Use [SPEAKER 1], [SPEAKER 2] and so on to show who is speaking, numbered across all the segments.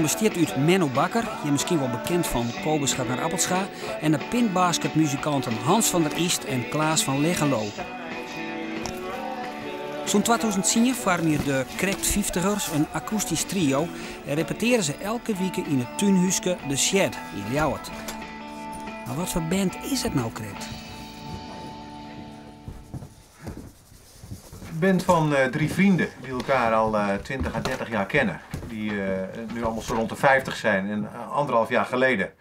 [SPEAKER 1] bestiet út Menno Bakker, hjir miskien wol bekend fan Kobus gaat naar Appelscha, en de pinbasketmuzikanten Hans van der Iest en Klaas van Leggelo. Sûnt 2010 foarmje de Krekt Fyftigers in akoestysk trio en repeteare se elke wike yn it túnhúske De Shed yn Ljouwert. Mar wat foar band is it no krekt?
[SPEAKER 2] Band van drie vrienden die elkaar al 20 à 30 jaar kennen. Die nu allemaal zo rond de 50 zijn en anderhalf jaar geleden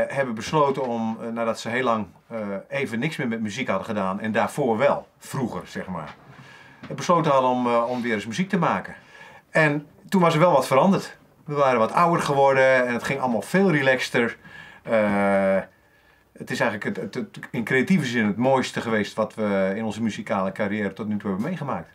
[SPEAKER 2] hebben besloten om, nadat ze heel lang even niks meer met muziek hadden gedaan en daarvoor wel, vroeger zeg maar, besloten hadden om weer eens muziek te maken. En toen was er wel wat veranderd. We waren wat ouder geworden en het ging allemaal veel relaxter. Het is eigenlijk in creatieve zin het mooiste geweest wat we in onze muzikale carrière tot nu toe hebben meegemaakt.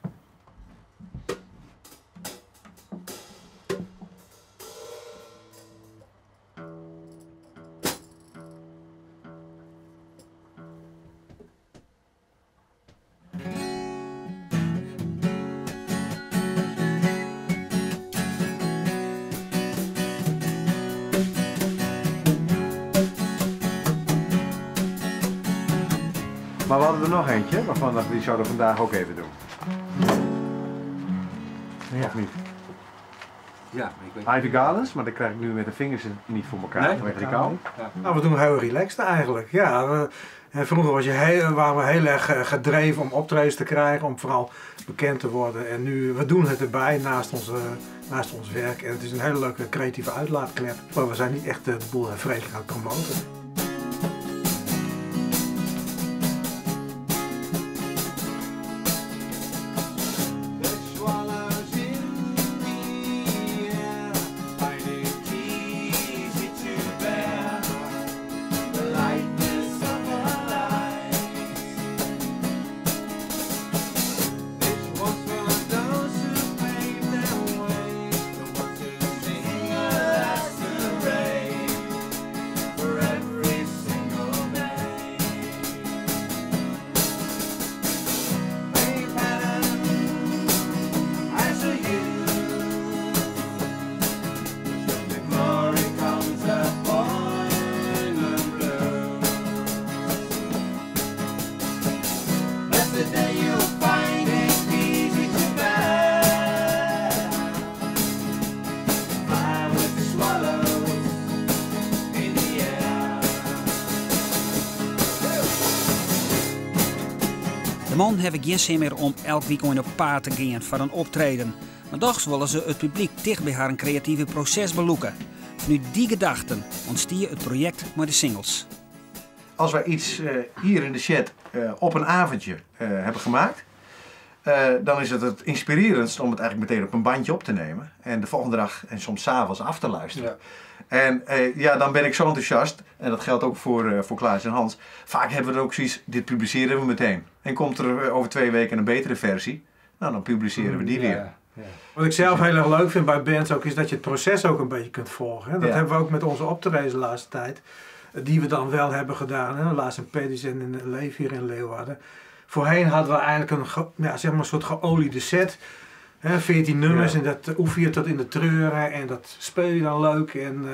[SPEAKER 2] Maar we hadden er nog eentje, waarvan dacht die zouden we vandaag ook even doen.
[SPEAKER 3] Ja.
[SPEAKER 2] Of niet?
[SPEAKER 3] Ja, maar ik weet
[SPEAKER 2] Ivy Gardens, maar dat krijg ik nu met de vingers niet voor elkaar.
[SPEAKER 3] Nee?
[SPEAKER 2] Vanwege die kou.
[SPEAKER 3] Ja.
[SPEAKER 4] Nou, we doen heel relaxed eigenlijk. Ja, vroeger waren we heel erg gedreven om optredens te krijgen, om vooral bekend te worden. En nu, we doen het erbij naast ons werk. En het is een hele leuke creatieve uitlaatklep. Maar we zijn niet echt de boel vreselijk aan het promoten.
[SPEAKER 1] De man hebben geen zin meer om elk weekend op paard te gaan voor een optreden. Maar toch willen ze het publiek dicht bij haar creatieve proces beloeken. Nu die gedachten ontstier het project met de singles.
[SPEAKER 2] Als wij iets hier in de shed op een avondje hebben gemaakt, dan is het het inspirerendst om het eigenlijk meteen op een bandje op te nemen. En de volgende dag en soms 's avonds af te luisteren. En dan ben ik zo enthousiast, en dat geldt ook voor Klaas en Hans. Vaak hebben we er ook zoiets, dit publiceren we meteen. En komt er over 2 weken een betere versie, dan publiceren we die weer.
[SPEAKER 4] Wat ik zelf heel erg leuk vind bij bands ook, is dat je het proces ook een beetje kunt volgen. Hè? Dat hebben we ook met onze optredens de laatste tijd, die we dan wel hebben gedaan. Hè? Laatst in Paddy's en in Leef hier in Leeuwarden. Voorheen hadden we eigenlijk een soort geoliede set. Hè, 14 nummers en dat oefen je tot in de treuren en dat speel je dan leuk. En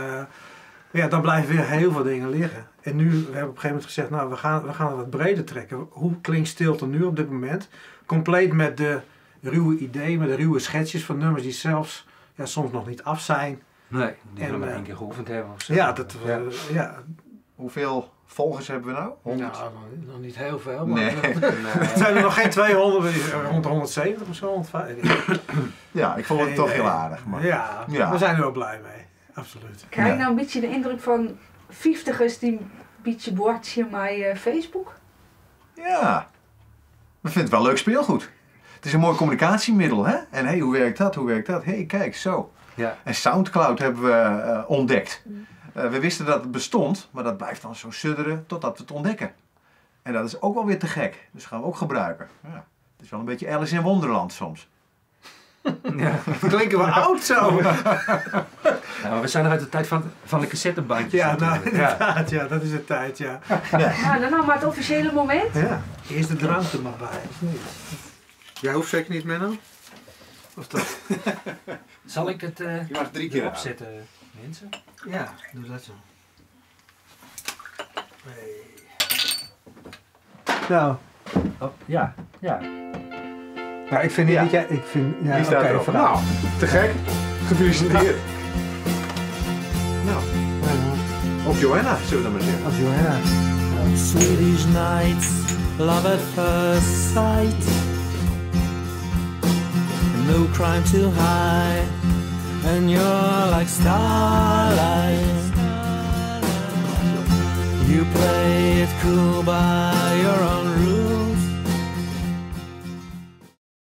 [SPEAKER 4] dan blijven weer heel veel dingen liggen. En nu, we hebben op een gegeven moment gezegd, nou, we gaan het wat breder trekken. Hoe klinkt stilte nu op dit moment? Compleet met de ruwe ideeën, met de ruwe schetsjes van nummers die zelfs, soms nog niet af zijn.
[SPEAKER 3] Nee, die we maar 1 keer geoefend hebben of zo.
[SPEAKER 4] Ja, dat, ja.
[SPEAKER 2] Hoeveel volgers hebben we nou? 100?
[SPEAKER 4] Nou, nog niet heel veel. Maar
[SPEAKER 2] Nee.
[SPEAKER 4] Het zijn er nog geen 200, rond de 170 of zo. 150.
[SPEAKER 2] Ja, ik vond het toch heel aardig. Maar...
[SPEAKER 4] Ja, we zijn er wel blij mee. Absoluut.
[SPEAKER 5] Krijg ik nou een beetje de indruk van 50ers die een beetje boordje met Facebook?
[SPEAKER 2] Ja, we vinden het wel leuk speelgoed. Het is een mooi communicatiemiddel, hè? En hey, hoe werkt dat? Hoe werkt dat? Hey, kijk, zo. En Soundcloud hebben we ontdekt. We wisten dat het bestond, maar dat blijft dan zo sudderen totdat we het ontdekken. En dat is ook wel weer te gek. Dus gaan we ook gebruiken. Ja. Het is wel een beetje Alice in Wonderland soms.
[SPEAKER 4] Klinken we oud zo?
[SPEAKER 3] Nou, we zijn nog uit de tijd van de cassettebandjes.
[SPEAKER 4] Ja,
[SPEAKER 3] natuurlijk.
[SPEAKER 4] inderdaad, ja, dat is de tijd, ja.
[SPEAKER 5] Nou, dan nou maar het officiële moment.
[SPEAKER 4] Ja, eerst de drank er maar bij, of niet?
[SPEAKER 6] Jij hoeft zeker niet, Menno? Of dat?
[SPEAKER 3] Zal ik het
[SPEAKER 2] Je mag drie keer
[SPEAKER 3] erop
[SPEAKER 2] aan.
[SPEAKER 3] zetten, mensen?
[SPEAKER 4] Ja, doe dat zo. Hey. Nou,
[SPEAKER 3] Oh, ja, ja.
[SPEAKER 4] nou, ik vind niet
[SPEAKER 2] Ja.
[SPEAKER 4] dat jij... Ik vind, ja,
[SPEAKER 2] Die staat
[SPEAKER 4] oké,
[SPEAKER 2] erop.
[SPEAKER 4] vooruit.
[SPEAKER 2] Nou, te gek. Gefeliciteerd. Nou,
[SPEAKER 4] Ja,
[SPEAKER 2] op Johanna, zullen we dan maar zeggen.
[SPEAKER 4] Op Johanna.
[SPEAKER 6] Swedish nights, love at first sight. No crime too high, and you're like starlight. You play it cool by your own